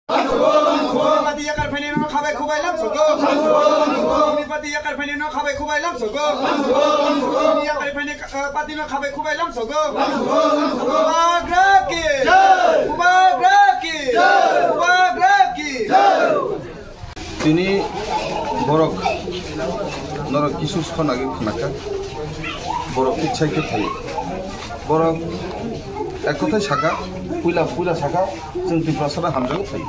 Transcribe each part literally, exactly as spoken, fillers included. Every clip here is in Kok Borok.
Bini party yakar phaini no khabai khubai lam sogo. Bini party yakar phaini no khabai khubai lam sogo. Bini yakar phaini, eh, party no khabai khubai lam sogo. Bubagra ki. Bubagra ki. Bubagra ki. Tini borok norok kisu sona ge khnakha. Borok ichai khe thai. Borok ek kothai saka, puila, puila saka, chwng Tiprasa no hamjago thai.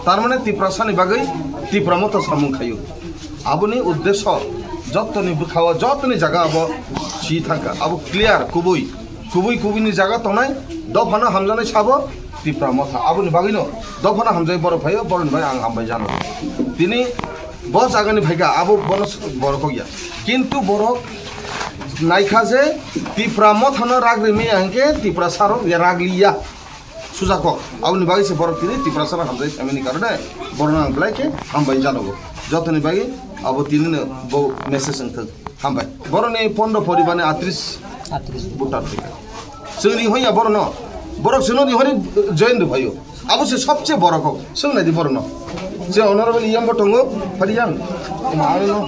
Tar mane Tiprasa ni bagwi Tipra Motha samung khaio. Aboni uddesho jotoni bwkhao, jotoni jaga abo si thangkha. Abo clear, kubui. Kubui kubui ni jaga tongnai, dophano hamjaknai sabo Tipra Motha. Aboni bagwino dophano hamjak borok phaio, borokni bagwi ang hambai jano. Tini bo jagani phaikha, abo bono borok kok ya. Kintu borok naikha je Tipra Mothano ragri maya hinkhe Tiprasa rok ya ragliya. Sujakok. Aboni bagwi se borok tini Tiprasa rok hamjak phaimani karone borokno ang belai khe hambai janogo. Jotoni bagwi abo tinino bo message wngthok. Hambai. Borokni pondro poribarni atris atris voter tongkha. Chwng ringhoya borokno. Borok chwngno ringhori join rwphaio. Abo se sobse borok kok. Chwng naidi borokno. Je honorable E M bo tongo, phadi yang. Tuma ano.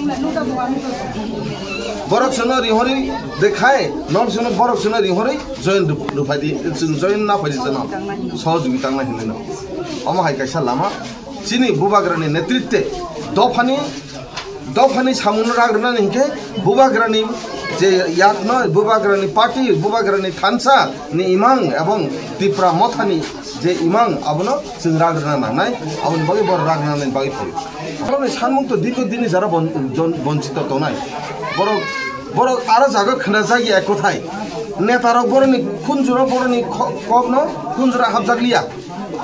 Borok chwngno ringhori dekhai, nom chwngno borok chwngno ringhori join rw-, rwphaidi, chwng join na phaidi chwngno. Sohojogita wngnai hinwi no. Omo hai kaisa lama. Chini Bubagrani netritwe dophani Dophani samungno ragrwnani hinkhe Bubagrani je yakno, Bubagrani party, Bubagrani thansa ni imang ebong Tipra Mothani je imang abono chwng ragrwna nangnai, aboni bagwi borok ragrwnani bagwi phaio. Borokni sanmung to dirgho dini jara bon-, jon-, bonchito tongnai. Borok, borok aro jaga khna jagya ek kothai. Netarok borokni khunjuro borokni kho-, kokno khunjuro hapjakliya.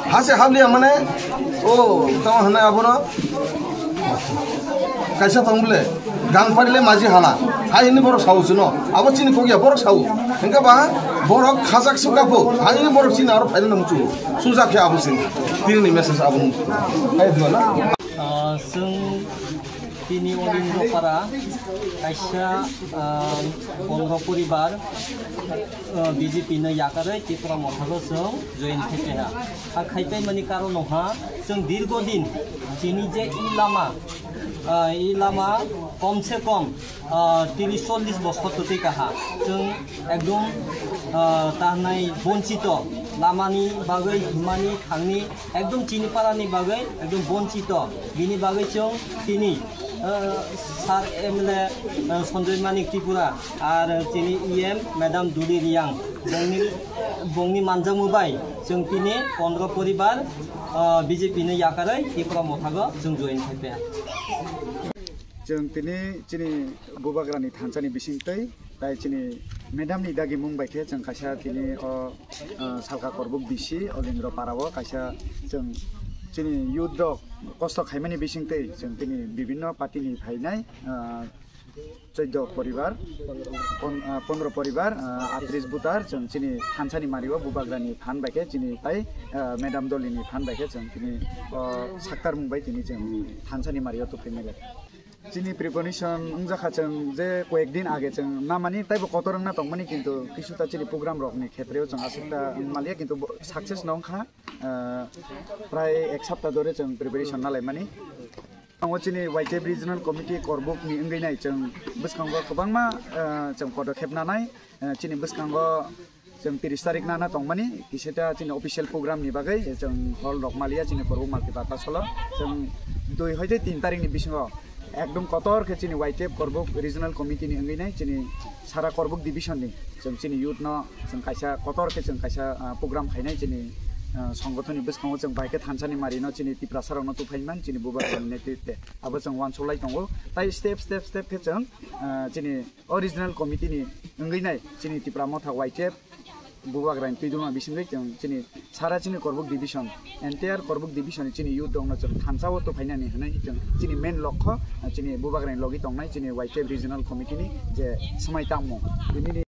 Hase habliya mane, o, tamo hwnwi abono kaisa tong bole, gang parile maji hala. Hai hwnwi borok sao chwngno. Abo chini kok ya, borok sao. Hingke ba borok khajak suka bo. Hai hwnwi borok chini aro phaile nang chu. Sujak khe abo chini. Tini ni message abo nung. Hai dua na. Ah, chwng tini Olindro para kaisa, ah, pondro poribar, ah, B J P no yakarwi Tipra Motha o chwng join khe keha. Ha khaipai mani karon no ha, chwng dirgo din chini je i lama, ah, i lama kom se kom, ah, tris chollish bosor to tei kaha. Chwng ekdom, ah, tahnai bonchito, lamani bagwi, himani, thangni, ekdom chini parani bagwi ekdom bonchito. Bini bagwi chwng tini, ah, Sir M L A, ah, Sanjoy Manik Tripura, ar chini E M Madam Duli Riang, bongni, bongni manjakmung bai chwng tini pondro poribar, ah, B J P ni yakarwi Tipra Motha o chwng join khai paiya. Chwng tini chini Bubagrani thansa ni bisingtwi, tai chini madam ni dagi mung bai khe chwng kaisa tini o, ah, Salka Korbuk B C Olindro para o kaisa chwng chini youth rok kosto khaimani bisingtwi chwng tini bibinno party ni phainai, ah, chaudo poribar, pon-, ah, pondro poribar, ah, atris voter chwng chini thansa ni mari o Bubagrani phan bai khe chini tai, ah, madam Doli ni phan bai khe chwng tini o saktar mung bai tini chwng thansa ni mari o tubui mele. Chini preparation wngjakha chwng je koyek din age chwng namani taibo kotor wngna tongmani, kintu kisu ta chini program rokni khetreo chwng aswk ta wngmaliya, kintu bo-, success no wngkha, ah, prai ek sapta dore chwng preparation nalaimani. Tongo chini Y T F Regional Committee Korbuk ni wngwi nai chwng bwskango kwbangma, ah, chwng podokhep nanai, ah, chini bwskango Chwng tris tarik nana tongmani, kisita chini official program ni bagwi, chwng hall rok maliya chini Korbuk Multipurpose hall o. Chwng dui hoite tin tarik ni bisingo ekdom kotor khe chini Y T F Korbuk Regional Committee ni wngwi nai chini sara Korbuk division ni chwng chini youth no chwng kaisa kotor khe chwng kaisa, ah, program khainai chini, ah, songothon ni bwskango chwng bai khe thansa ni mari no chini Tiprasa rok no tubuphaimani chini Bubagra ni netritwe abo chwng uansuk lai tongo. Tai step, step, step khe chwng, ah, chini o Regional Committee ni wngwi nai chini Tipra Motha Y T F Bubagrani twi duma bisingtwi chwng chini sara chini Korbuk division, entire Korbuk division ni chini youth rokno chwng thansa o tubuphainani hwnwi chwng chini main lokho, chini Bubagrani logi tongnai chini Y T F Regional Committee ni je swmai tangmung. Tini ni